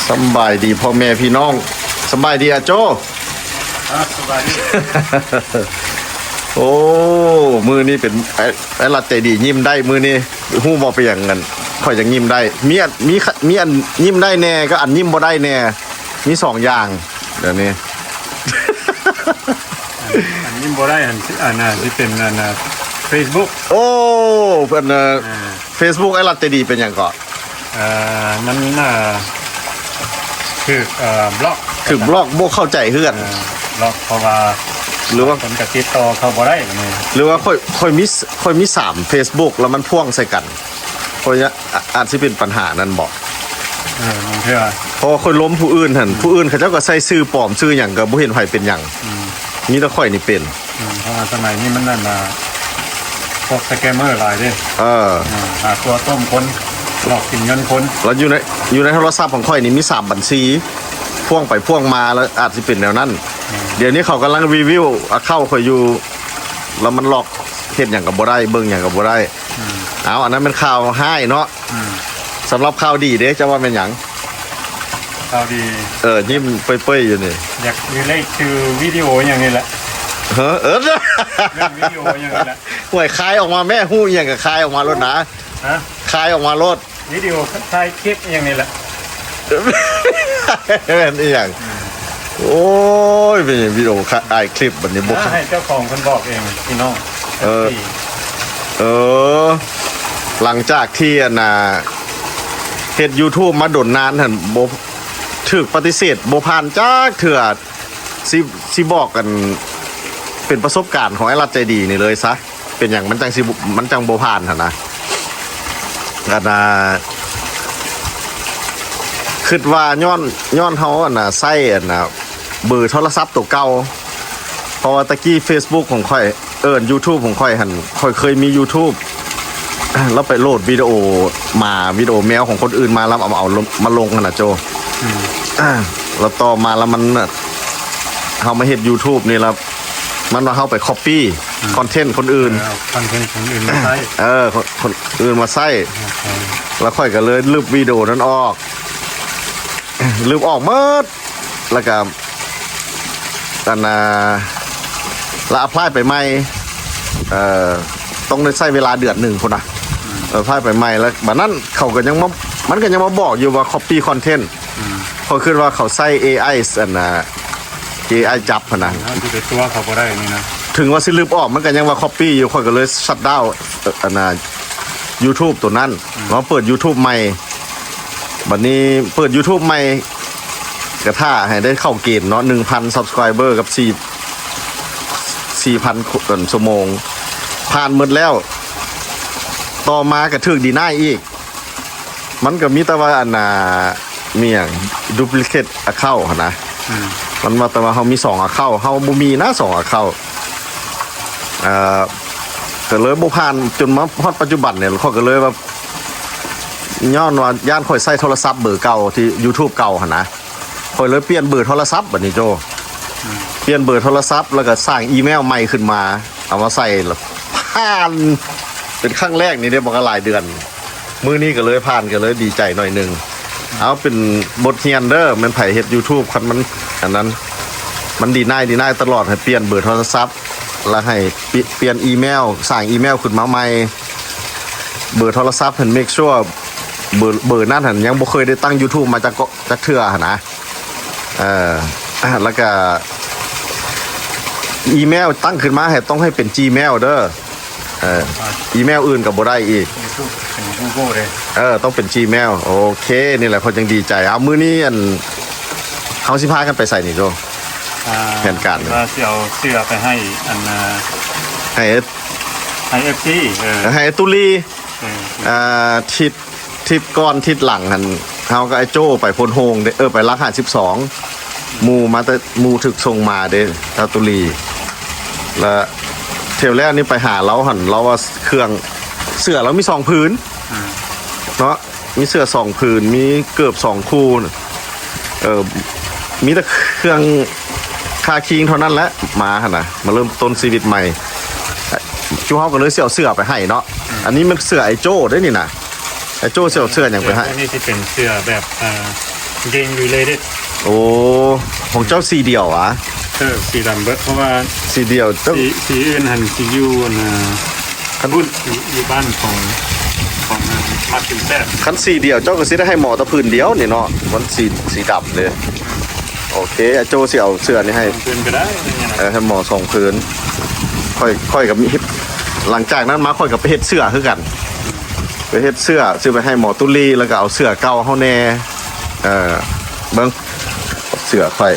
ສຳບາຍດີພໍ່ແມ່ພີ່ນ້ອງ ສຳບາຍດີອາໂຈ. ອ່າ ສະບາຍດີ. ໂອ້ ມື້ນີ້ເປັນ ອ້າຍ ອ້າຍລັດໃຈດີຍິ້ມໄດ້ມື້ນີ້ ຮູ້ບໍ່ເປັນຫຍັງ ອັນ ຂ້ອຍຈັ່ງຍິ້ມໄດ້ ມີອັນ ມີ ມີອັນຍິ້ມໄດ້ແດ່ກັບອັນຍິ້ມບໍ່ໄດ້ແດ່ ມີສອງຢ່າງດຽວນີ້. ອັນ ອັນຍິ້ມບໍ່ໄດ້ ອັນ ອັນ ອັນ ຊິເປັນ ອັນ ເຟສບຸກ. ໂອ້ ເພິ່ນ ເອີ ອ່າ ເຟສບຸກ ອ້າຍລັດໃຈດີເປັນຫຍັງເກາະ? ເອີ ມັນ ເອີ ຖືກ ເອີ ບລັອກ ຖືກບລັອກ ບໍ່ເຂົ້າໃຈເຮືອນ ເອີ ບລັອກ ເພາະວ່າ ຫຼືວ່າ ຄົນກໍຕິດຕໍ່ເຂົາບໍ່ໄດ້ ຫຼືວ່າຂ້ອຍ ຂ້ອຍມີ ຂ້ອຍມີສາມເຟສບຸກ ແລ້ວມັນພ່ວງໃສ່ກັນ ຂ້ອຍ ອາດ ອາດຊິເປັນປັນຫານັ້ນບໍ? ເອີ ບາງເທື່ອ ເພາະວ່າຂ້ອຍລົມຜູ້ອື່ນຫັ້ນ ອືມ ຜູ້ອື່ນເຂົາເຈົ້າກໍໃສ່ຊື່ປອມຊື່ຫຍັງ ກໍບໍ່ເຫັນໃຜເປັນຫຍັງ ອືມ ມີແຕ່ຂ້ອຍນີ້ເປັນ. ອືມ ເພາະວ່າສະໄໝນີ້ມັນນັ້ນນະ ພວກສະແກມເມີຫຼາຍເດ້. ເອີ ອືມ ຫາຕົວຕົ້ມຄົນ ຫຼອກກິນເງິນຄົນ ແລ້ວຢູ່ໃນ ຢູ່ໃນໂທລະສັບຂອງຂ້ອຍນີ້ມີສາມບັນຊີ ພ່ວງໄປພ່ວງມາ ແລ້ວອາດຊິເປັນແນວນັ້ນ. ອືມ ດຽວນີ້ເຂົາກຳລັງຣີວິວອາເຄົາຂ້ອຍຢູ່ ແລ້ວມັນລັອກ ເຮັດຫຍັງກໍບໍ່ໄດ້ ເບິ່ງຫຍັງກໍບໍ່ໄດ້. ອືມ ເອົາ ອັນນັ້ນແມ່ນຂ່າວຮ້າຍເນາະ. ອືມ ສຳລັບຂ່າວດີເດ້ ເຈົ້າວ່າແມ່ນຫຍັງ? ຂ່າວດີ ເອີ ຍິ້ມເປີ້ຍໆຢູ່ນີ້ ຢາກຣີເລດຄືວິດີໂອຫຍັງນີ້ແຫຼະ. ເອີ ເອີ ເລື່ອງວິດີໂອຫຍັງນີ້ແຫຼະ. ຫ້ວຍ ຄາຍອອກມາແມ້ ຮູ້ອີ່ຫຍັງກໍຄາຍອອກມາໂລດນະ. ຮະ? ຄາຍອອກມາໂລດ. ວິດີໂອຖ່າຍຄລິບອີ່ຫຍັງນີ້ແຫຼະ. ແມ່ນອີ່ຫຍັງ? ໂອ້ຍ ເປັນຫຍັງວິດີໂອຖ່າຍຄລິບບັດນີ້ບໍ່ ໃຫ້ເຈົ້າຂອງເພິ່ນບອກເອງພີ່ນ້ອງ. ເອີ ເອີ ຫຼັງຈາກທີ່ ອັນນ່າ ເຮັດຢູທູບມາດົນນານຫັ້ນ ບໍ່ ຖືກປະຕິເສດ ບໍ່ຜ່ານຈັກເທື່ອ. ຊິ ຊິບອກ ອັນ ເປັນປະສົບການຂອງອ້າຍລັດໃຈດີນີ້ເລີຍຊະ. ເປັນຫຍັງມັນຈັ່ງຊິ ມັນຈັ່ງບໍ່ຜ່ານຫັ້ນນະ. ອັນນ່າ ຄິດວ່າຍ້ອນ ຍ້ອນເຮົາ ອັນນ່າ ໃຊ້ ອັນນ່າ ເບີໂທລະສັບໂຕເກົ່າ ເພາະວ່າແຕ່ກີ້ເຟສບຸກຂອງຂ້ອຍ ເອີ້ນ ຢູທູບຂອງຂ້ອຍຫັ້ນ ຂ້ອຍເຄີຍມີຢູທູບ ແລ້ວໄປໂຫຼດວິດີໂອມາ ວິດີໂອແມວຂອງຄົນອື່ນມາ ແລ້ວເອົາ ເອົາມາລົງຫັ້ນນະໂຈ. ອືມ ແລ້ວຕໍ່ມາແລ້ວມັນ ເຮົາມາເຮັດຢູທູບນີ້ແລ້ວ ມັນວ່າເຮົາໄປກັອບປີ້ ອືມ ຄອນເທັນຄົນອື່ນ ເອີ ຄອນເທັນຄົນອື່ນມາໃຊ້ ເອີ ຄົນ ຄົນອື່ນມາໃຊ້ ໂອເຄ ແລ້ວຂ້ອຍກໍເລີຍລຶບວິດີໂອນັ້ນອອກ ລຶບອອກໝົດ ແລ້ວກໍ ອັນນ່າ ລະອາພລາຍໄປໃໝ່ ເອີ ຕ້ອງໄດ້ໃຊ້ເວລາເດືອນໜຶ່ງພຸ້ນນະ ອືມ ອາພລາຍໄປໃໝ່ ແລ້ວບາດນັ້ນເຂົາກໍຍັງມາ ມັນກໍຍັງມາບອກຢູ່ວ່າກັອບປີ້ຄອນເທັນ ອືມ ເພາະຄິດວ່າເຂົາໃຊ້ເອໄອ ອັນນ່າ ເອໄອຈັບຫັ້ນນະ ເຮົາຊິໄປຕົວະເຂົາບໍ່ໄດ້ນີ້ນະ ເຖິງວ່າຊິລຶບອອກ ມັນກໍຍັງວ່າກັອບປີ້ຢູ່ ຂ້ອຍກໍເລີຍຊັດດາວ ເອີ ອັນນ່າ ຢູທູບໂຕນັ້ນ ອືມ ມາເປີດຢູທູບໃໝ່ ບັດນີ້ເປີດຢູທູບໃໝ່ ກະຖ້າໃຫ້ໄດ້ເຂົ້າເກນເນາະ ໜຶ່ງພັນຊັບສະໄຄເບີກັບ ສີ່ ສີ່ພັນ ເອີ ຊົ່ວໂມງ ຜ່ານໝົດແລ້ວ ຕໍ່ມາກະຖືກດີນາຍອີກ ມັນກະມີແຕ່ວ່າ ອັນນ່າ ມີຫຍັງ ດູບລິເຄດອາເຄົາຫັ້ນນະ ອືມ ມັນວ່າແຕ່ວ່າເຮົາມີສອງອາເຄົາ ເຮົາບໍ່ມີນະສອງອາເຄົາ ເອີ ກະເລີຍບໍ່ຜ່ານ ຈົນມາຮອດປັດຈຸບັນນີ້ ຂ້ອຍກະເລີຍວ່າ ຍ້ອນວ່າຢ້ານຂ້ອຍໃຊ້ໂທລະສັບເບີເກົ່າ ທີ່ຢູທູບເກົ່າຫັ້ນນະ ຂ້ອຍເລີຍປ່ຽນເບີໂທລະສັບບັດນີ້ໂຈ ອືມ ປ່ຽນເບີໂທລະສັບ ແລ້ວກໍສ້າງອີເມວໃໝ່ຂຶ້ນມາ ເອົາມາໃສ່ ແລ້ວຜ່ານ ເປັນຄັ້ງແລກນີ້ເດ້ ບໍ່ກະຫຼາຍເດືອນ ມື້ນີ້ກໍເລີຍຜ່ານ ກໍເລີຍດີໃຈໜ້ອຍໜຶ່ງ ເອົາ ເປັນບົດຮຽນເດີ ແມ່ນໃຜເຮັດຢູທູບ ຄັນມັນ ອັນນັ້ນ ມັນດີນາຍ ດີນາຍຕະຫຼອດ ໃຫ້ປ່ຽນເບີໂທລະສັບ ແລ້ວໃຫ້ ປ່ຽນອີເມວ ສ້າງອີເມວຂຶ້ນມາໃໝ່ ເບີໂທລະສັບຫັ້ນ ເມກຊວ ເບີ ເບີນັ້ນຫັ້ນ ຍັງບໍ່ເຄີຍໄດ້ຕັ້ງຢູທູບມາຈັກ ຈັກເທື່ອຫັ້ນນະ ເອີ ແລ້ວກະອີເມວຕັ້ງຂຶ້ນມາໃຫ້ ຕ້ອງໃຫ້ເປັນຈີເມວເດີ ເອີ ອີເມວອື່ນກໍບໍ່ໄດ້ອີກ ຢູທູບເປັນກູໂກເດ້ ເອີ ຕ້ອງເປັນຈີເມວ ໂອເຄ ນີ້ແຫຼະ ຂ້ອຍຈັ່ງດີໃຈ ເອົາ ມື້ນີ້ ອັນ ເຮົາຊິພາກັນໄປໃສນີ້ໂຈ? ອ່າ ແຜນການ ວ່າຊິເອົາເສື້ອໄປໃຫ້ ອັນ ອ່າ ໃຫ້ ໃຫ້ເອັຟຊີ ເອີ ໃຫ້ຕູລີ ເອີ ອ່າ ທິດ ທິດກ່ອນທິດຫຼັງຫັ້ນ ເຮົາກັບອ້າຍໂຈ້ໄປໂພນໂຮງເດ້ ເອີ ໄປຫຼັກຫ້າສິບສອງ ໝູ່ມາແຕ່ ໝູ່ຖືກສົ່ງມາເດ້ ລາດບຸລີ ແລ້ວທ່ຽວແລ້ວນີ້ໄປຫາລາວຫັ້ນ ລາວວ່າເຄື່ອງ ເສື້ອລາວມີສອງຜືນ ອືມ ເນາະ ມີເສື້ອສອງຜືນ ມີເກີບສອງຄູ່ ເອີ ມີແຕ່ເຄື່ອງຄາຄິງເທົ່ານັ້ນແຫຼະ ມາຫັ້ນນະ ມາເລີ່ມຕົ້ນຊີວິດໃໝ່ ຈຸເຮົາກໍເລີຍຊິເອົາເສື້ອໄປໃຫ້ເນາະ ອືມ ອັນນີ້ແມ່ນເສື້ອອ້າຍໂຈ້ເດ້ນີ້ນະ ອ້າຍໂຈ້ຊິເອົາເສື້ອຫຍັງໄປໃຫ້? ເສື້ອພວກນີ້ຊິເປັນເສື້ອແບບ ອ່າ Gang related. ໂອ້ ຂອງເຈົ້າສີດຽວຫວາ? ເອີ ສີດຳເບິດ ເພາະວ່າສີດຽວ ເຈົ້າ ສີ ສີອື່ນຫັ້ນຊິຢູ່ ອັນນ່າ ຄັນ ພຸ້ນ ຢູ່ ຢູ່ບ້ານຂອງ ຂອງ ອັນ ມາດຕິນແຊບ. ຄັນສີດຽວເຈົ້າກໍຊິໄດ້ໃຫ້ໝໍ້ແຕ່ຜືນດຽວນີ້ເນາະ ມັນສີ ສີດຳເດ້. ໂອເຄ ອາໂຈຊິເອົາເສື້ອນີ້ໃຫ້ ເພິ່ນກໍໄດ້ ເອີ ໃຫ້ໝໍ້ສອງຜືນ. ຂ້ອຍ ຂ້ອຍກໍມີເຮັດ ຫຼັງຈາກນັ້ນມາຂ້ອຍກໍໄປເຮັດເສື້ອຄືກັນ ໄປເຮັດເສື້ອ ຊື້ໄປໃຫ້ໝໍ້ຕຸລີ ແລ້ວກໍເອົາເສື້ອເກົ່າເຮົາແດ່ ເອີ ເບິ່ງ ເສື້ອຂ້ອຍ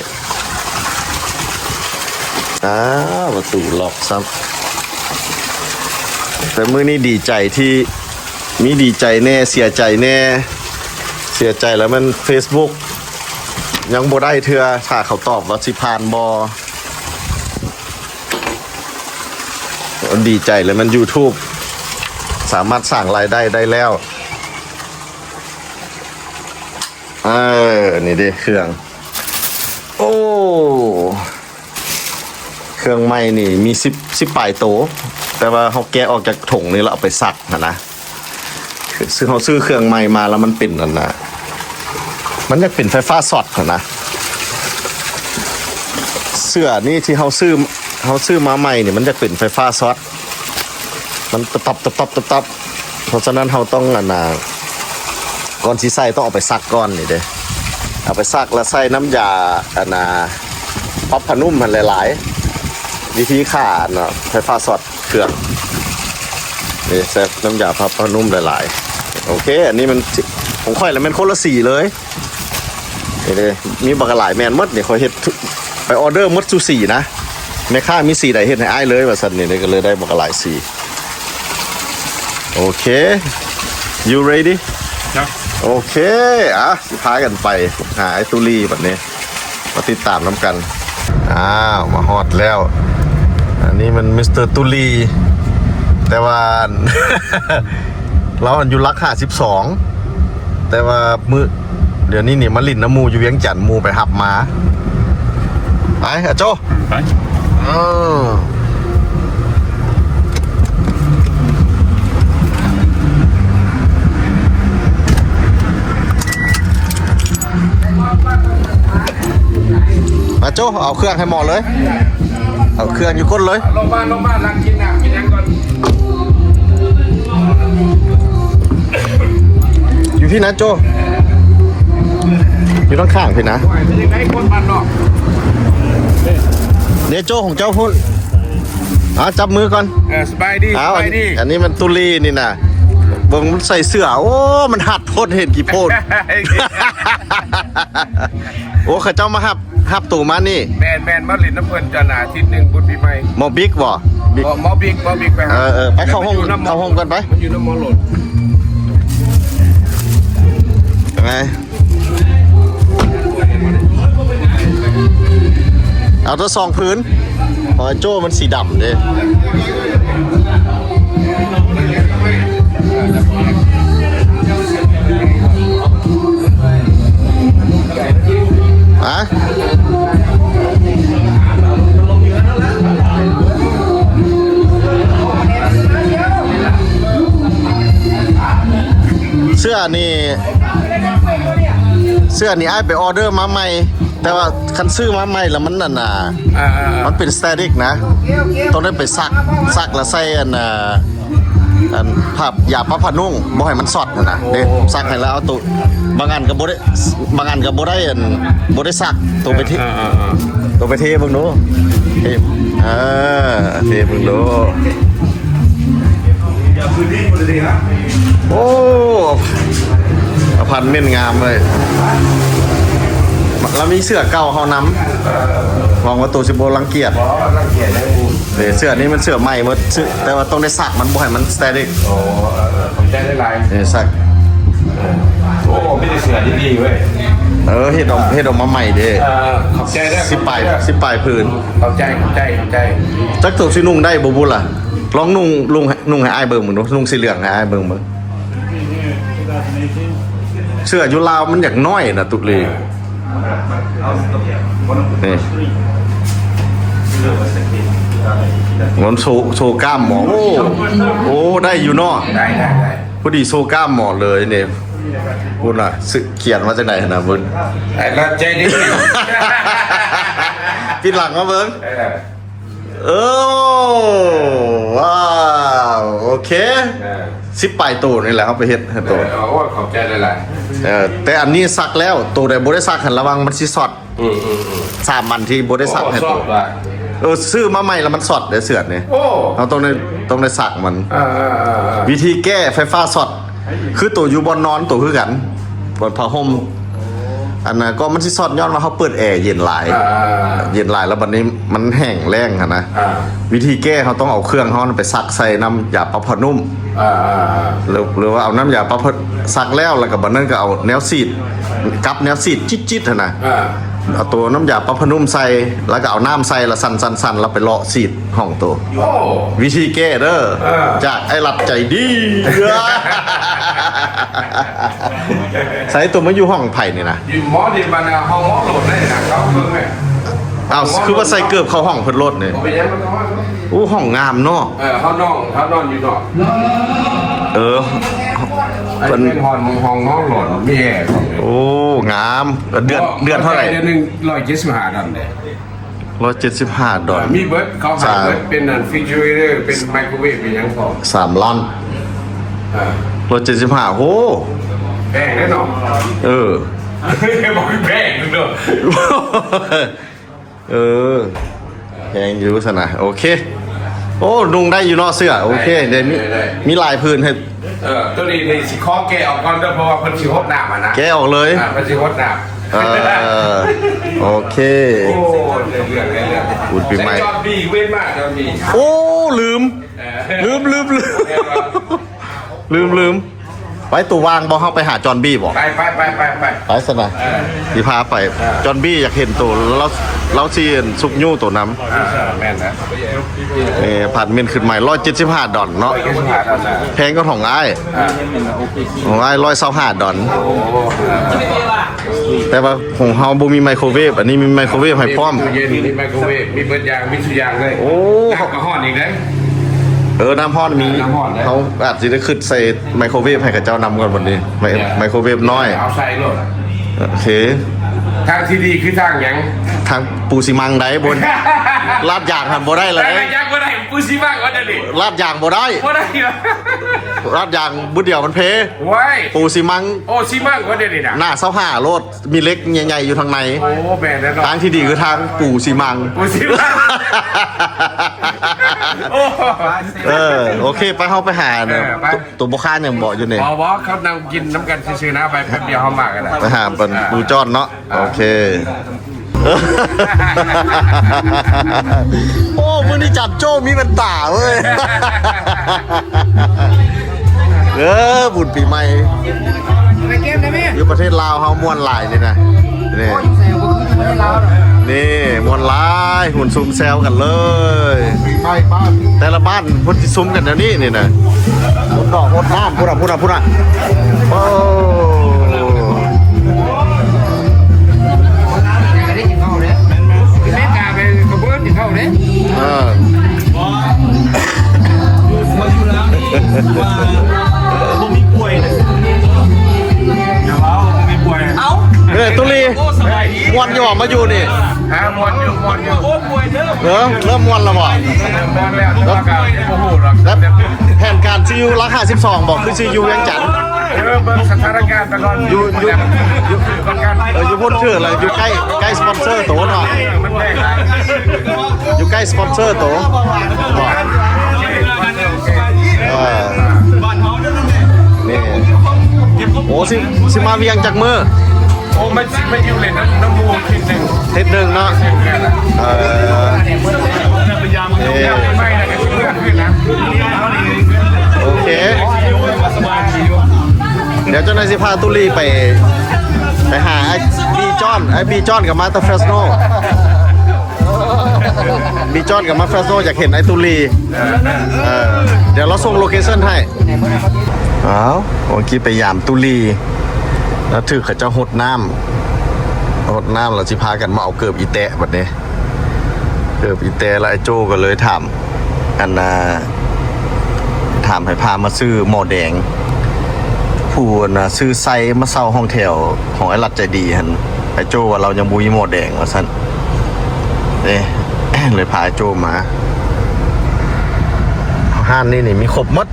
ອ້າ ປະຕູລັອກຊ້ຳ. ແຕ່ມື້ນີ້ດີໃຈທີ່ ມີດີໃຈແດ່ ເສຍໃຈແດ່. ເສຍໃຈແລ້ວແມ່ນເຟສບຸກຍັງບໍ່ໄດ້ເທື່ອ ຖ້າເຂົາຕອບວ່າຊິຜ່ານບໍ່. ດີໃຈແລ້ວແມ່ນຢູທູບສາມາດສ້າງລາຍໄດ້ໄດ້ແລ້ວ. ເອີ ນີ້ເດ້ເຄື່ອງ ໂອ້ ເຄື່ອງໃໝ່ນີ້ມີສິບ ສິບປາຍໂຕ ແຕ່ວ່າເຮົາແກະອອກຈາກຖົງນີ້ແລ້ວເອົາໄປຊັກຫັ້ນນະ. ຊື້ ເຮົາຊື້ເຄື່ອງໃໝ່ມາແລ້ວມັນເປັນອັນນ່າ ມັນຢາກເປັນໄຟຟ້າຊັອດຫັ້ນນະ. ເສື້ອນີ້ທີ່ເຮົາຊື້ ເຮົາຊື້ມາໃໝ່ນີ້ ມັນຢາກເປັນໄຟຟ້າຊັອດ ມັນຕະຕັບ ຕະຕັບ ຕະຕັບ. ເພາະສະນັ້ນເຮົາຕ້ອງອັນນ່າ ກ່ອນຊິໃສ່ຕ້ອງເອົາໄປຊັກກ່ອນນີ້ເດ້ ເອົາໄປຊັກແລ້ວໃສ່ນ້ຳຢາອັນນ່າ ປັບຜ້ານຸ້ມຫັ້ນຫຼາຍໆ ວິທີຂ້າອັນນ່າ ໄຟຟ້າຊັອດເຄື່ອງນີ້ ໃສ່ນ້ຳຢາປັບຜ້ານຸ້ມຫຼາຍໆ. ໂອເຄ ອັນນີ້ມັນ ຂອງຂ້ອຍລະແມ່ນຄົນລະສີເລີຍ. ນີ້ເດ້ ມີບັກຫຼາຍແມ່ນໝົດນີ້ ຂ້ອຍເຮັດ ໄປອໍເດີໝົດສູ່ສີນະ ແມ່ຄ້າມີສີໃດເຮັດໃຫ້ອ້າຍເລີຍວ່າຊັ້ນ. ນີ້ເດ້ ກໍເລີຍໄດ້ບັກຫຼາຍສີ. ໂອເຄ you ready? ເນາະ ໂອເຄ ອ່ະ ຊິພາກັນໄປຫາອ້າຍຕຸລີບັດນີ້ ມາຕິດຕາມນຳກັນ. ອ້າວ ມາຮອດແລ້ວ ອັນນີ້ມັນມິສເຕີຕຸລີ ແຕ່ວ່າ ລາວຫັ້ນຢູ່ຫຼັກຫ້າສິບສອງ ແຕ່ວ່າມື້ ດຽວນີ້ນີ້ມາຫຼິ້ນນຳໝູ່ຢູ່ວຽງຈັນ ໝູ່ໄປຮັບມາ. ໄປ ອາໂຈ ໄປ ເອີ ອາໂຈ ເອົາເຄື່ອງໃຫ້ໝໍ້ເລີຍ ເອົາເຄື່ອງຢູ່ກົ້ນເລີຍ. ລົງມາ ລົງມາ ນັ່ງກິນນ້ຳກິນຫຍັງກ່ອນ. ຢູ່ພີ້ນະໂຈ ຢູ່ທາງຂ້າງພີ້ນະ. ໂອ້ຍ ເປັນຈັ່ງໃດຄົນບ້ານນອກ ເດໂຈຂອງເຈົ້າພຸ້ນ. ອ່າ ຈັບມືກ່ອນ. ເອີ ສະບາຍດີ ອ້າວ ສະບາຍດີ. ອັນນີ້ມັນຕຸລີນີ້ນະ ເບິ່ງມັນໃສ່ເສື້ອ ໂອ້ ມັນຮັດໂພດ ເຫັນກີ່ໂພດ. ໂອ້ ເຂົາເຈົ້າມາຮັບ ຮັບໂຕມານີ້. ແມ່ນໆ ມາຫຼິ້ນນຳເພິ່ນຕອນອາທິດໜຶ່ງບຸນປີໃໝ່. ໝໍ້ບິກບໍ່? ບິກ ໝໍ້ ໝໍ້ບິກ ໝໍ້ບິກໄປຫາ. ເອີໆ ໄປເຂົ້າຫ້ອງ ເຂົ້າຫ້ອງກ່ອນໄປ. ມັນຢູ່ນຳໝໍໂລດ. ເປັນໄງ? ເອົາແຕ່ສອງຜືນ ຂອງອ້າຍໂຈ້ມັນສີດຳເດ້. ອະ ເສື້ອນີ້ ເສື້ອນີ້ອ້າຍໄປອໍເດີມາໃໝ່ ແຕ່ວ່າຄັນຊື້ມາໃໝ່ແລ້ວມັນອັນນ່າ ອ່າໆໆ ມັນເປັນສະເຕຕິກນະ ຕ້ອງໄດ້ໄປຊັກ ຊັກແລ້ວໃສ່ອັນ ອ່າ ອັນ ຜ້າ ຢາປັບຜ້ານຸ່ງ ບໍ່ໃຫ້ມັນຊັອດຫັ້ນນະ. ໂອ້ ເດ້ ຊັກໃຫ້ແລ້ວເອົາໂຕ ບາງອັນກໍບໍ່ໄດ້ ບາງອັນກໍບໍ່ໄດ້ອັນ ບໍ່ໄດ້ຊັກ ໂຕໄປເທ ອ່າໆໆ ໂຕໄປເທເບິ່ງດູ ເທ ເອີ ເທເບິ່ງດູ. ໂອ້ ອາພາດເມັນງາມເວີຍ ລະມີເສື້ອເກົ່າເຮົານຳ ຫວັງວ່າໂຕຊິບໍ່ລັງກຽດ. ບໍ່ລັງກຽດເລີຍ. ເອີ ເສື້ອນີ້ມັນເສື້ອໃໝ່ໝົດ ແຕ່ວ່າຕ້ອງໄດ້ຊັກມັນ ບໍ່ໃຫ້ມັນສະເຕຕິກ. ໂອ້ ເອີ ຂອບໃຈຫຼາຍໆ. ເອີ ຊັກ ເອີ ໂອ້ ມີແຕ່ເສື້ອດີໆເວີຍ. ເອີ ເຮັດອອກ ເຮັດອອກມາໃໝ່ເດ້. ເອີ ຂອບໃຈເດີ ສິບປາຍ ສິບປາຍຜືນ. ຂອບໃຈ ຂອບໃຈ ຂອບໃຈ. ຈັກໂຕຊິນຸ່ງໄດ້ບໍ່ບຸລະ? ລອງນຸ່ງ ນຸ່ງ ນຸ່ງໃຫ້ອ້າຍເບິ່ງເບິ່ງດູ ນຸ່ງສີເຫຼືອງໃຫ້ອ້າຍເບິ່ງເບິ່ງ. ເສື້ອຢູ່ລາວມັນຢາກນ້ອຍນະ ຕຸລີ. ນີ້ ມັນໂຊ ໂຊກ້າມໝໍ. ໂອ້ ໂອ້ ໄດ້ຢູ່ເນາະ. ໄດ້ ໄດ້ ໄດ້. ພໍດີໂຊກ້າມໝໍເລີຍນີ້. ພຸ້ນນະ ຊື່ຂຽນມາຈັ່ງໃດຫັ້ນນະ ເບິ່ງ ໄອ້ລັດໃຈດີ ປິດຫຼັງມາເບິ່ງ ເອີ ເອີ ວ້າວ ໂອເຄ ເອີ ສິບປາຍໂຕນີ້ແຫຼະ ເຮົາໄປເຮັດໃຫ້ໂຕ ເອີ ໂອ້ ຂອບໃຈຫຼາຍໆ ເອີ ແຕ່ອັນນີ້ສັກແລ້ວ ໂຕໃດບໍ່ໄດ້ສັກຫັ້ນ ລະວັງມັນຊິຊັອດ ອືມໆໆ ສາມອັນທີ່ບໍ່ໄດ້ສັກໃຫ້ໂຕ ໂອ້ ຊັອດວ່າ ເອີ ຊື້ມາໃໝ່ລະມັນຊັອດເດ້ເສື້ອນີ້ ໂອ້ ເຮົາຕ້ອງໄດ້ ຕ້ອງໄດ້ສັກມັນ ເອີໆໆໆ ວິທີແກ້ໄຟຟ້າຊັອດ ຄືໂຕຢູ່ບ່ອນນອນໂຕຄືກັນ ບ່ອນຜ້າຫົ່ມ ອັນນັ້ນກໍມັນຊິຊັອດຍ້ອນວ່າເຮົາເປີດແອເຢັນຫຼາຍ ອ່າ ເຢັນຫຼາຍແລ້ວບັດນີ້ມັນແຫ້ງແລ້ງຫັ້ນນະ ອ່າ ວິທີແກ້ເຮົາຕ້ອງເອົາເຄື່ອງເຮົານັ້ນໄປຊັກໃສ່ນ້ຳຢາປັບຜ້ານຸ້ມ ອ່າໆໆ ຫຼື ຫຼືວ່າເອົານ້ຳຢາປັບຜ້າ ຊັກແລ້ວ ແລ້ວກໍບັດນັ້ນກໍເອົາແນວສີດ ກັບແນວສີດຈິດໆຫັ້ນນະ ອ່າ ເອົາໂຕນ້ຳຢາປັບຜ້ານຸ້ມໃສ່ ແລ້ວກໍເອົານ້ຳໃສ່ ແລ້ວສັ່ນໆໆ ແລ້ວໄປເລາະສີດຫ້ອງໂຕ ໂອ້ ວິທີແກ້ເດີ ອ່າ ຈາກໄອ້ລັດໃຈດີ ໃສ່ໂຕມາຢູ່ຫ້ອງໃຜນີ້ນະ ຢູ່ໝໍນີ້ມັນຫ້ອງໝໍໂລດໄດ້ນະ ເຂົາເບິ່ງແມ່ ອ້າວ ຄືວ່າໃສ່ເກີບເຂົ້າຫ້ອງເພິ່ນໂລດນີ້ ບໍ່ເປັນຫຍັງ ມັນກໍວ່າ ໂອ້ ຫ້ອງງາມເນາະ ເອີ ເຮົານອນ ເຮົານອນຢູ່ນອກ ເອີ ເພິ່ນ ເປັນຫ້ອງ ຫ້ອງນອນຫຼອນ ມີແອ ໂອ້ ງາມ ເດືອນ ເດືອນເທົ່າໃດ ເດືອນໜຶ່ງຮ້ອຍເຈັດສິບຫ້າດອນເດ້ ຮ້ອຍເຈັດສິບຫ້າດອນ ມີເບິດ ເຂົາໃຫ້ເບິດ ເປັນອັນ ເປັນໄມໂຄຣເວຟ ເປັນຫຍັງພ້ອມ ສາມລ້ານ ເອີ ຮ້ອຍເຈັດສິບຫ້າ ໂຫ ແພງເດ້ເນາະ ເອີ ບໍ່ແພງເນາະ ເອີ ແພງຢູ່ຊັ້ນນະ ໂອເຄ ໂອ້ ນຸ່ງໄດ້ຢູ່ເນາະເສື້ອ ໂອເຄ ໄດ້ ໄດ້ ມີ ໄດ້ ມີຫຼາຍຜືນໃຫ້ ເອີ ໂຕນີ້ນີ້ຊິຂໍແກະອອກກ່ອນເດີ ເພາະວ່າເພິ່ນຊິຫົດນ້ຳຫັ້ນນະ ແກະອອກເລີຍ ອ່າ ເພິ່ນຊິຫົດນ້ຳ ເອີ ໂອເຄ ໂອ້ ໄດ້ເລື່ອງ ໄດ້ເລື່ອງ ບຸນປີໃໝ່ ຈອນບີເວັ້ນມາ ຈອນບີ ໂອ້ ລືມ ເອີ ລືມ ລືມ ລືມ ແມ່ນບໍ່ ລືມ ລືມ ໄປໂຕວ່າງບໍ່ ເຮົາໄປຫາຈອນບີບໍ່ ໄປ ໄປ ໄປ ໄປ ໄປ ໄປຊັ້ນນະ ເອີ ຊິພາໄປ ເອີ ຈອນບີຢາກເຫັນໂຕ ລາວ ລາວຊິສຸກຍູ້ໂຕນຳ ອ່າ ແມ່ນນະ ເອີ ອາພາດເມັ້ນຂຶ້ນໃໝ່ ຮ້ອຍເຈັດສິບຫ້າດອນເນາະ ຮ້ອຍເຈັດສິບຫ້າດອນນະ ແພງກວ່າຂອງອ້າຍ ອ່າ ຂອງອ້າຍຮ້ອຍຊາວຫ້າດອນ ໂອ້ ເອີ ແຕ່ວ່າຂອງເຮົາບໍ່ມີໄມໂຄຣເວຟ ອັນນີ້ມີໄມໂຄຣເວຟໃຫ້ພ້ອມ ມີຕູ້ເຢັນ ມີໄມໂຄຣເວຟ ມີເບິດຢ່າງ ມີທຸກຢ່າງເລີຍ ໂອ້ ນ້ຳກໍຮ້ອນອີກເດ້ ເອີ ນ້ຳຮ້ອນມີ ນ້ຳຮ້ອນເດ້ ເຮົາອາດຊິໄດ້ຄຶດໃສ່ໄມໂຄຣເວຟໃຫ້ເຂົາເຈົ້ານຳກ່ອນບັດນີ້ ໄມ ເອີ ໄມໂຄຣເວຟນ້ອຍ ເອົາໃສ່ໂລດ ໂອເຄ ທາງທີ່ດີຄືທາງຫຍັງ ທາງປູຊີມັງໄດ້ ບໍ່ ລາດຢາງຫັ້ນບໍ່ໄດ້ລະ ລາດຢາງບໍ່ໄດ້ ປູຊີມັງວ່າຈັ່ງນີ້ ລາດຢາງບໍ່ໄດ້ ບໍ່ໄດ້ ລາດຢາງບຸດດຽວມັນເພ ໂອ້ຍ ປູຊີມັງ ໂອ້ ຊີມັງວ່າຈັ່ງນີ້ນະ ໜ້າຊາວຫ້າໂລດ ມີເຫຼັກໃຫຍ່ໆຢູ່ທາງໃນ ໂອ້ ແມ່ນແລ້ວເນາະ ທາງທີ່ດີຄືທາງປູຊີມັງ ປູຊີມັງ ໂອ້ ເອີ ໂອເຄ ໄປ ເຮົາໄປຫາ ເອີ ໄປ ໂຕ ໂຕບໍ່ຄ້າຫຍັງບໍ່ຢູ່ນີ້ ບໍ່ ບໍ່ ເຂົານັ່ງກິນນຳກັນຊື່ໆນະ ໄປແປັບດຽວເຮົາມາກັນນະ ໄປຫາເພິ່ນ ອ່າ ປູຈອນເນາະ ອ່າ ໂອເຄ ໂອ້ ມື້ນີ້ຈັນໂຈ້ມີແວ່ນຕາເວີຍ ເອີ ບຸນປີໃໝ່ ໄປເກັບໄດ້ແມ່ ຢູ່ປະເທດລາວເຮົາມ່ວນຫຼາຍນີ້ນະ ນີ້ ນີ້ມ່ວນຫຼາຍ ຮຸ່ນຊຸມແຊວກັນເລີຍ ປີໃໝ່ບ້ານ ແຕ່ລະບ້ານເພິ່ນຊິຊຸມກັນແນວນີ້ນີ້ນະ ຫົດດອກຫົດນ້ຳ ພຸ້ນນະ ພຸ້ນນະ ພຸ້ນນະ ໂອ້ ໄດ້ກິນເຂົ້າເດ້ ແມ່ນ ແມ່ນ ແມ່ນກາໄປຂະບວນກິນເຂົ້າເດ້ ເອີ ວ່າຢູ່ລາວນີ້ວ່າບໍ່ມີປ່ວຍເດ້ ຢ່າເວົ້າ ບໍ່ມີປ່ວຍ ເອົ້າ ເອີ ຕຸລີ ໂອ້ ສະບາຍດີ ມ່ວນຢູ່ບໍ່ ມາຢູ່ນີ້ ຮະ ມ່ວນຢູ່ ມ່ວນຢູ່ ໂອ້ ປ່ວຍເດີ ເອີ ເລີ່ມມ່ວນແລ້ວບໍ່ ເລີ່ມມ່ວນແລ້ວ ແຕ່ວ່າກໍບໍ່ຮູ້ດອກ ແລ້ວແຜນການຊິຢູ່ຫຼັກຫ້າສິບສອງບໍ່ ຄືຊິຢູ່ວຽງຈັນ ເອີ ເບິ່ງສະຖານະການໄປກ່ອນ ຢູ່ ຢູ່ ຢູ່ ເອີ ຢູ່ພຸ້ນຖືກແລ້ວ ຢູ່ໃກ້ ໃກ້ສະປອນເຊີໂຕເນາະ ເອີ ມັນແພງຫຼາຍ ຢູ່ໃກ້ສະປອນເຊີໂຕ ເອີ ນີ້ ໂອ້ ຊິ ຊິມາວຽງຈັກມື້? ໂອ້ ມັນ ມັນຢູ່ເລີຍນຳ ນຳໝູ່ທິດໜຶ່ງ ທິດໜຶ່ງເນາະ ເອີ ໂອເຄ ດຽວເຈົ້າໜ້າຊິພາຕຸລີໄປ ໄປຫາອ້າຍບີຈອນ ອ້າຍບີຈອນກໍມາແຕ່ເຟຣສໂນ ບີຈອນກໍມາເຟຣສໂນ ຢາກເຫັນອ້າຍຕຸລີ ເອີ ດຽວລາວສົ່ງໂລເຄຊັນໃຫ້ ອ້າວ ເມື່ອກີ້ໄປຢາມຕຸລີ ແລ້ວຖືກເຂົາເຈົ້າຫົດນ້ຳ ຫົດນ້ຳ ແລ້ວຊິພາກັນມາເອົາເກີບອີແຕະບັດນີ້ ເກີບອີແຕະ ແລ້ວອ້າຍໂຈ້ກໍເລີຍຖາມ ອັນນ່າ ຖາມໃຫ້ພາມາຊື້ໝໍ້ແດງ ຜູ້ອັນນ່າຊື້ໄຊມາເຊົ່າຫ້ອງແຖວຂອງອ້າຍລັດໃຈດີຫັ້ນ ອ້າຍໂຈ້ວ່າລາວຍັງບໍ່ມີໝໍ້ແດງວ່າຊັ້ນເດ້ ເລີຍພາອ້າຍໂຈ້ມາ. ຮ້ານນີ້ນີ້ມີຄົບໝົດ.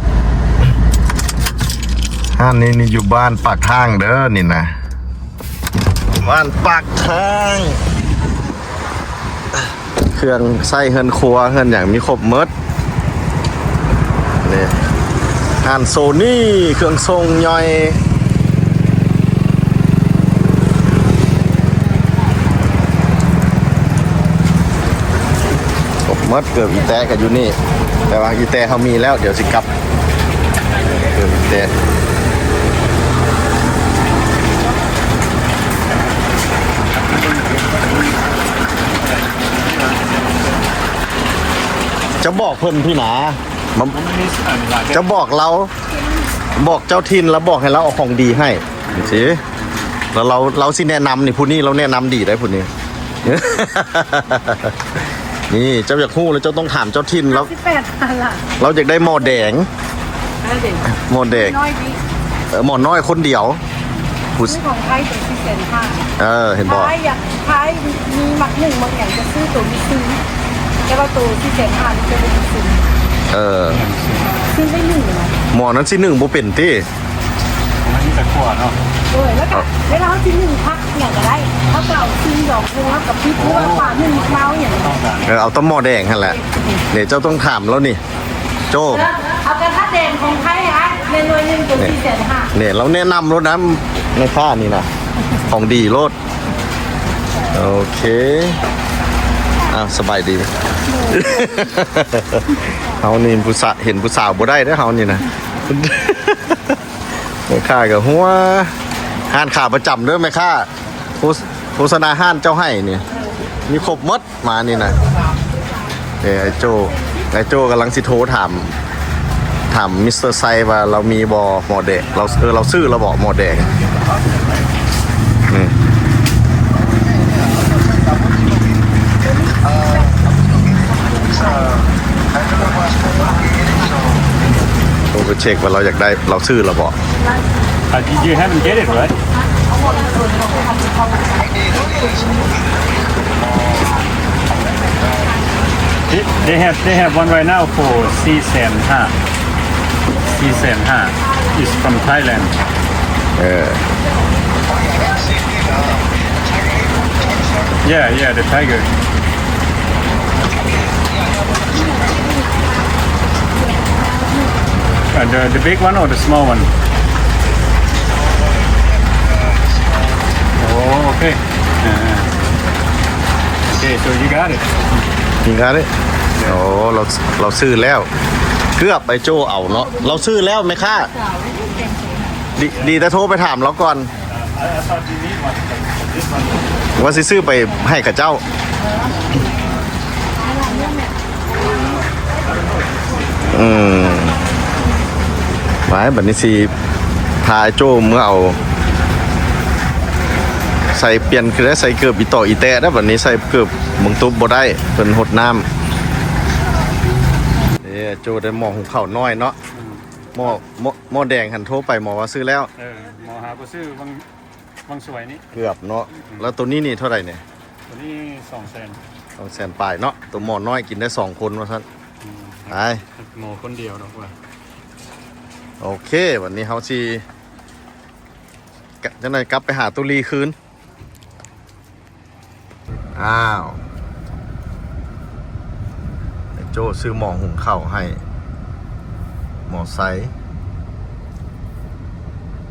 ຮ້ານນີ້ນີ້ຢູ່ບ້ານປາກທາງເດີ ນີ້ນະ ບ້ານປາກທາງ. ເຄື່ອງໃຊ້ເຮືອນຄົວເຮືອນຫຍັງມີຄົບໝົດ. ນີ້ຮ້ານໂຊນີ ເຄື່ອງສົ່ງຍ່ອຍ ຄົບໝົດ. ເກີບອີແຕະກໍຢູ່ນີ້ ແຕ່ວ່າອີແຕະເຮົາມີແລ້ວ ດຽວຊິກັບ. ເອີ ແຕ່ຈະບອກເພິ່ນພີ້ນາ ມາ ຈະບອກລາວ ບອກເຈົ້າຖິ່ນ ລະບອກໃຫ້ລາວເອົາຂອງດີໃຫ້ ຈັ່ງຊີ້ ລະລາວ ລາວຊິແນະນຳນີ້ ຜູ້ນີ້ລາວແນະນຳດີໄດ໋ ຜູ້ນີ້. ນີ້ເຈົ້າຢາກຮູ້ລະເຈົ້າຕ້ອງຖາມເຈົ້າຖິ່ນ ລາວ ສິບແປດພັນລະ ລາວຢາກໄດ້ໝໍ້ແດງ ເອີ ເດ ໝໍ້ແດງ ນ້ອຍດີ ເອີ ໝໍ້ນ້ອຍຄົນດຽວ ຜູ້ ຊື້ຂອງໄທໂຕສີ່ແສນຫ້າ ເອີ ເຫັນບໍ່ ຂາຍ ຢາກຂາຍ ມີໝາກໜຶ່ງໝາກຫຍັງຈະຊື້ໂຕນີ້ຊື້ ແຕ່ວ່າໂຕສີ່ແສນຫ້ານີ້ຈະບໍ່ໄດ້ຊື້ ເອີ ຊື້ໄດ້ໜຶ່ງນະ ໝໍ້ນັ້ນຊິໜຶ້ງບໍ່ເປັນຕິ. ມັນມີແຕ່ຂົ້ວເນາະ ໂດຍ ແລ້ວກະເວລາເຮົາຊິໜຶ້ງຜັກຫຍັງກະໄດ້ ເຮົາກະເອົາຊີ້ນດອງເຮົາກະປິດ ຫຼືວ່າປາໜຶ້ງໝາກນາວຫຍັງ ເອີ ເອົາແຕ່ໝໍ້ແດງຫັ້ນແຫຼະ ເດ ເຈົ້າຕ້ອງຖາມລາວນີ້ ໂຈ້ ເອີ ເອົາກະທະແດງຂອງໄທຫັ້ນ ແມ່ນໜ່ວຍໜຶ່ງໂຕສີ່ແສນຫ້າ ເດ ລາວແນະນຳໂລດນະ ແມ່ຄ້ານີ້ນະ ຂອງດີໂລດ. ໂອເຄ ອ້າວ ສະບາຍດີ ເຮົານີ້ຜູ້ສາ ເຫັນຜູ້ສາວບໍ່ໄດ້ເດີ ເຮົານີ້ນະ ແມ່ຄ້າກໍຫົວ ຮ້ານຂາປະຈຳເດີແມ່ຄ້າ ໂຄ ໂຄສະນາຮ້ານເຈົ້າໃຫ້ນີ້ ມີຄົບໝົດ ມານີ້ນະ ເອີ ອ້າຍໂຈ້ ອ້າຍໂຈ້ກຳລັງຊິໂທຖາມ ຖາມມິສເຕີໄຊວ່າລາວມີບໍ່ໝໍ້ແດງ ລາວ ເອີ ລາວຊື້ລະບໍ່ໝໍ້ແດງ ນີ້ ໂທໄປເຊັກວ່າລາວຢາກໄດ້ ລາວຊື້ລະບໍ່. Uh, you haven't get it, right? They, they have, they have one right now for ສີ່ແສນຫ້າ ສີ່ແສນຫ້າ is from Thailand. ເອີ Yeah, yeah, the tiger. Uh, the, the big one or the small one? Oh, okay. Uh, okay, so you got it. You got it? ໂອ້ ລາວ ລາວຊື້ແລ້ວ ເກືອບໄອ້ໂຈ້ເອົາເນາະ ລາວຊື້ແລ້ວແມ່ຄ້າ ດີ ດີແຕ່ໂທໄປຖາມລາວກ່ອນ ว่าสิซื้อไปให้เขาเจ้า อืม ไป บัดนี้สิพาโจ้เมือเอา ใส่เปลี่ยนคือได้ใส่เกิบอีต่ออีแตะแล้ว บัดนี้ใส่เกิบเบิ่งตุ๊บบ่ได้ เพิ่นหดน้ำ เอ้ โจ้ได้หม้อหุงข้าวน้อยเนาะ หม้อ หม้อ หม้อแดงหั้นโทรไปหมอว่าซื้อแล้ว เออ หมอหาบ่ซื้อ วัง วังสวยนี่ เกือบเนาะ แล้วตัวนี้นี่เท่าไหร่เนี่ย ตัวนี้สองแสน สองแสนปลายเนาะ ตัวหม้อน้อยกินได้สองคนว่าซั่น อืม ไป หม้อคนเดียวดอกว่า โอเค วันนี้เฮาสิ กะ จั่งใด๋กลับไปหาตุลีคืน อ้าว ไอ้โจ้ซื้อหม้อหุงข้าวให้ หม้อใส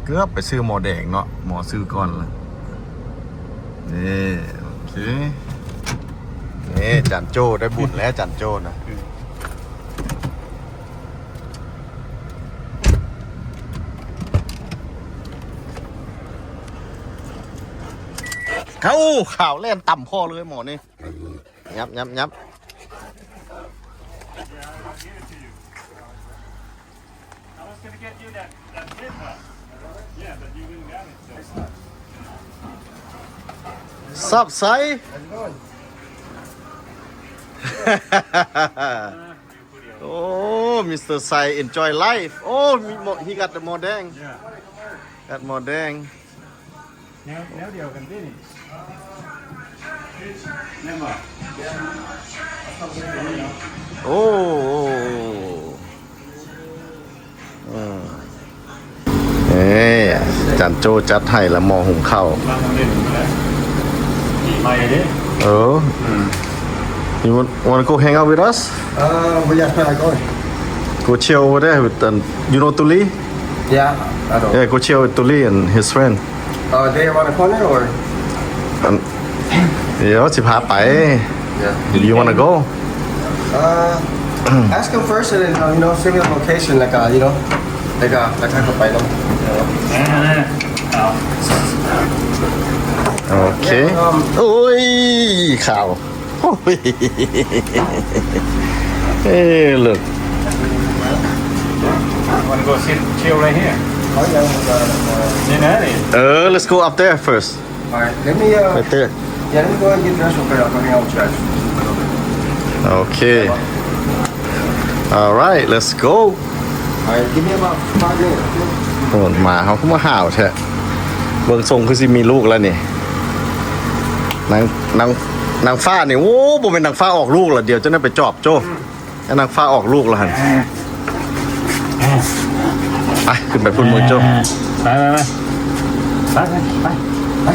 เกือบไปซื้อหม้อแดงเนาะ หม้อซื้อก่อนละ นี่ โอเค นี่ จานโจ้ได้บุญแล้ว จานโจ้นะ เอ้า ข่าวแล่นต่ำคอเลยหม้อนี่ ยับ ยับ ยับ สับใส โอ้ Mister Sai enjoy life. Oh, he got the หม้อแดง. Yeah. ແຊດໝໍ້ແດງ ແນວ ແນວດຽວກັນຕິນີ້ ແມ່ນບໍ່? ໂອ້ ເອີ ເອີ ຈານໂຈ້ຈັດໃຫ້ລະ ໝໍ້ຫຸງເຂົ້າ ມາທາງເຫຼັ້ນນີ້ແຫຼະ ປີໃໝ່ເດ້ ເອີ ອືມ You want, wanna go hang out with us? Uh, well, yeah, where I going? Go chill over there with, um, you know Tuli? Yeah, I know. Yeah, go chill with Tuli and his friend. Uh, they around the corner, or? Um, ດຽວຊິພາໄປ Yeah. You wanna go? Uh, ask him first, and then, uh, you know, send me the location, like, uh, you know, like, uh, like, ເຂົ້າໄປເນາະ ໂອເຄ ໂອ້ຍ ຂາວ ໂອ້ຍ ເອີ ເລິກ Wanna go sit, chill right here? ນີ້ນະນີ້ ເອີ let's go up there first. Alright, let me, uh, right there. Yeah, let me go and get dressed real quick. I'll go hang out with you guys. Okay. Alright, let's go. Alright, give me about five minutes, okay? ໂອ້ ມາເຮົາຄືມາຫ້າວແທ້ ເບິ່ງຊົງຄືຊິມີລູກແລ້ວນີ້ ນາງ ນາງ ນາງຟ້ານີ້ ໂອ້ ບໍ່ແມ່ນນາງຟ້າອອກລູກລະ ດຽວຈະໄດ້ໄປຈອບໂຈ້ ອືມ ນາງຟ້າອອກລູກແລ້ວຫັ້ນ ໄປ ຂຶ້ນໄປພຸ້ນເບິ່ງໂຈ້ ໄປ ໄປ ໄປ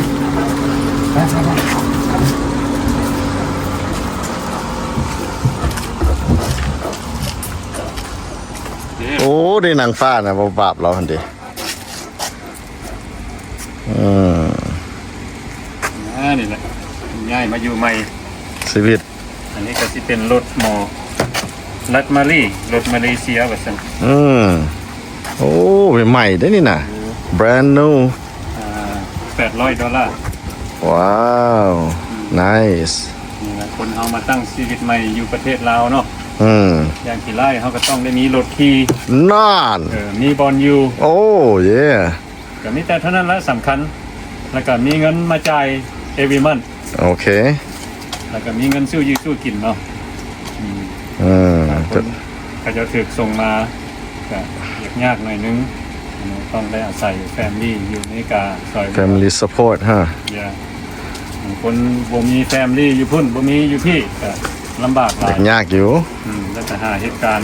ໂອ້ ໄດ້ນາງຟ້ານະ ບໍ່ບາບລາວຫັ້ນເດ ອືມ ອ່າ ນີ້ແຫຼະ ຍ້າຍມາຢູ່ໃໝ່ ຊີວິດ ອັນນີ້ກໍຊິເປັນລົດໝໍ້ລັດມາລີ ລົດມາເລເຊຍວ່າຊັ້ນ ອືມ ໂອ້ ໃໝ່ໆເດ້ນີ້ນະ brand new ອ່າ ແປດຮ້ອຍໂດລາ ວ້າວ ອືມ nice ນີ້ລະ ຄົນເຮົາມາຕັ້ງຊີວິດໃໝ່ຢູ່ປະເທດລາວເນາະ ອືມ ຢ່າງຂີ້ລ້າຍເຮົາກໍຕ້ອງໄດ້ມີລົດຂີ່ ນັ້ນ ເອີ ມີບ່ອນຢູ່ ໂອ້ ເຢ ກໍມີແຕ່ເທົ່ານັ້ນລະສຳຄັນ ແລ້ວກໍມີເງິນມາຈ່າຍ every month ໂອເຄ ແລ້ວກໍມີເງິນຊື້ຢູ່ຊື້ກິນເນາະ ອືມ ອືມ ບາງຄົນເຂົາເຈົ້າຖືກສົ່ງມາ ກໍຍາກໆໜ້ອຍໜຶ່ງ ຕ້ອງໄດ້ອາໄສ family ຢູ່ອາເມລິກາຊ່ອຍເຫຼືອ family support ຮະ yeah ບາງຄົນບໍ່ມີ family ຢູ່ພຸ້ນ ບໍ່ມີຢູ່ພີ້ ກໍລຳບາກຫຼາຍ ຍາກຢູ່ ອືມ ແລ້ວກໍຫາເຮັດການ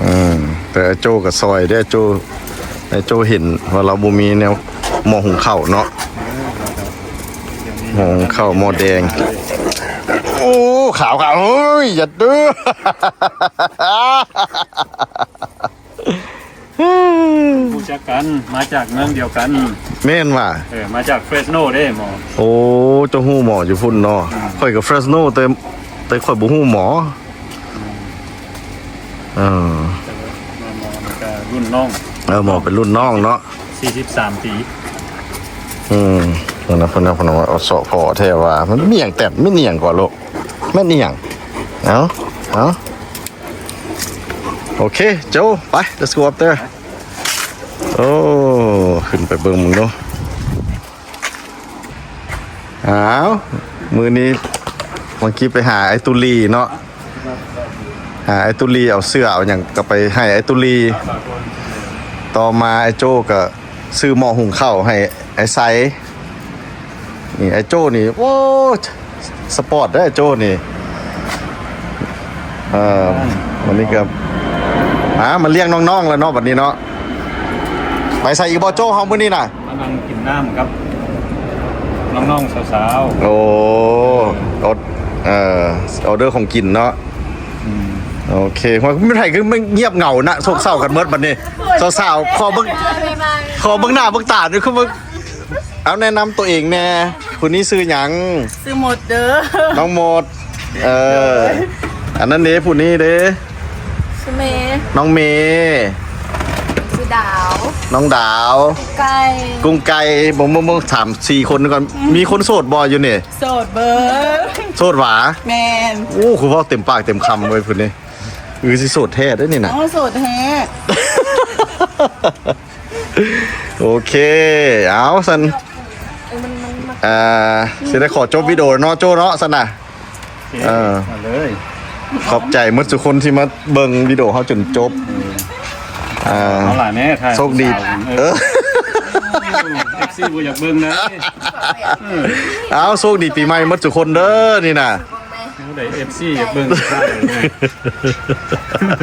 ອືມ ແຕ່ອ້າຍໂຈ້ກໍຊ່ອຍເດ້ ໂຈ້ ອ້າຍໂຈ້ເຫັນວ່າລາວບໍ່ມີແນວໝໍ້ຫຸງເຂົ້າເນາະ ໝໍ້ຫຸງເຂົ້າ ໝໍ້ແດງ ໂອ້ ຂາວໆ ເອີຍ ຢ່າດື້ ຮູ້ຈັກກັນ ມາຈາກເມືອງດຽວກັນ ແມ່ນຫວາ? ເອີ ມາຈາກ Fresno ເດ້ໝໍ້ ໂອ້ ເຈົ້າຮູ້ໝໍ້ຢູ່ພຸ້ນເນາະ ອືມ ຂ້ອຍກໍ Fresno ແຕ່ ແຕ່ຂ້ອຍບໍ່ຮູ້ໝໍ້ ເອີ ແຕ່ວ່າໝໍ້ນີ້ກໍລຸ້ນນ້ອງ ເອີ ໝໍ້ເປັນລຸ້ນນ້ອງເນາະ ສີ່ສິບສາມປີ ອືມ ເພິ່ນນະ ເພິ່ນນະ ເພິ່ນນະ ເອົາເສາະພໍແທ້ວ່າ ມັນມີຫຍັງແຕ້ມ ມີອີ່ຫຍັງກວ່າໂລກ ແມ່ນອີ່ຫຍັງ ເອົ້າ ເອົ້າ ໂອເຄ ໂຈ ໄປ let's go up there ໂອ້ ຂຶ້ນໄປເບິ່ງເບິ່ງດູ. ອ້າວ ມື້ນີ້ ເມື່ອກີ້ໄປຫາໄອ້ຕຸລີເນາະ ຫາໄອ້ຕຸລີ ເອົາເສື້ອເອົາຫຍັງກໍໄປໃຫ້ໄອ້ຕຸລີ ຕໍ່ມາໄອ້ໂຈ້ກໍຊື້ໝໍ້ຫຸງເຂົ້າໃຫ້ໄອ້ໄຊ ນີ້ໄອ້ໂຈ້ນີ້ ໂອ້ ສະປອດເດ້ໄອ້ໂຈ້ນີ້ ເອີ ວັນນີ້ກໍ ອ່າ ມາລ້ຽງນ້ອງໆແລ້ວເນາະ ບັດນີ້ເນາະ ໄປໃສອີກບໍ່ໂຈ້ເຮົາມື້ນີ້ນະ? ມານັ່ງກິນນ້ຳກັບນ້ອງໆສາວໆ ໂອ້ ເອີ ອໍເດີຂອງກິນເນາະ ອືມ ໂອເຄ ວ່າມີໃຜຄືມັນງຽບເຫງົານະ ໂສກເສົ້າກັນໝົດບັດນີ້ ສາວໆ ຂໍເບິ່ງ ຂໍເບິ່ງໜ້າເບິ່ງຕາ ຄືເບິ່ງ ເອົາແນະນຳຕົວເອງແນ່ ຜູ້ນີ້ຊື່ຫຍັງ? ຊື່ມົດເດີ ນ້ອງມົດ ເອີ ອັນນັ້ນເດ້ ຜູ້ນີ້ເດ້ ຊື່ເມ ນ້ອງເມ ຊື່ດາວ ນ້ອງດາວ ກຸ້ງໄກ່ ກຸ້ງໄກ່ ເບິ່ງໆ ສາມສີ່ຄົນກ່ອນ ອືມ ມີຄົນໂສດບໍ່ຢູ່ນີ້? ໂສດເບີ ໂສດຫວາ? ແມ່ນ ໂອ້ ຄືເວົ້າເຕັມປາກເຕັມຄຳເວີຍຜູ້ນີ້ ຄືຊິໂສດແທ້ເດ້ນີ້ນະ ອໍ ໂສດແທ້ ໂອເຄ ເອົາຊັ້ນ ເອີ ມັນ ມັນ ມັນ ອ່າ ຊິໄດ້ຂໍຈົບວິດີໂອເນາະ ໂຈ້ເນາະ ຊັ້ນນະ ໂອເຄ ເອີ ເອົາເລີຍ ຂອບໃຈໝົດທຸກຄົນທີ່ມາເບິ່ງວິດີໂອເຮົາຈົນຈົບ ເອີ ອ່າ ເອົາຫຼາຍແນ່ ຖ່າຍ ໂຊກດີ ຜູ້ສາວ ເອີ ເອີ ເອັຟຊີບໍ່ຢາກເບິ່ງນະ ເອີ ເອົາ ໂຊກດີປີໃໝ່ໝົດທຸກຄົນເດີນີ້ນະ ໄດ້ເອັຟຊີຢາກເບິ່ງ ຖ່າຍແນ່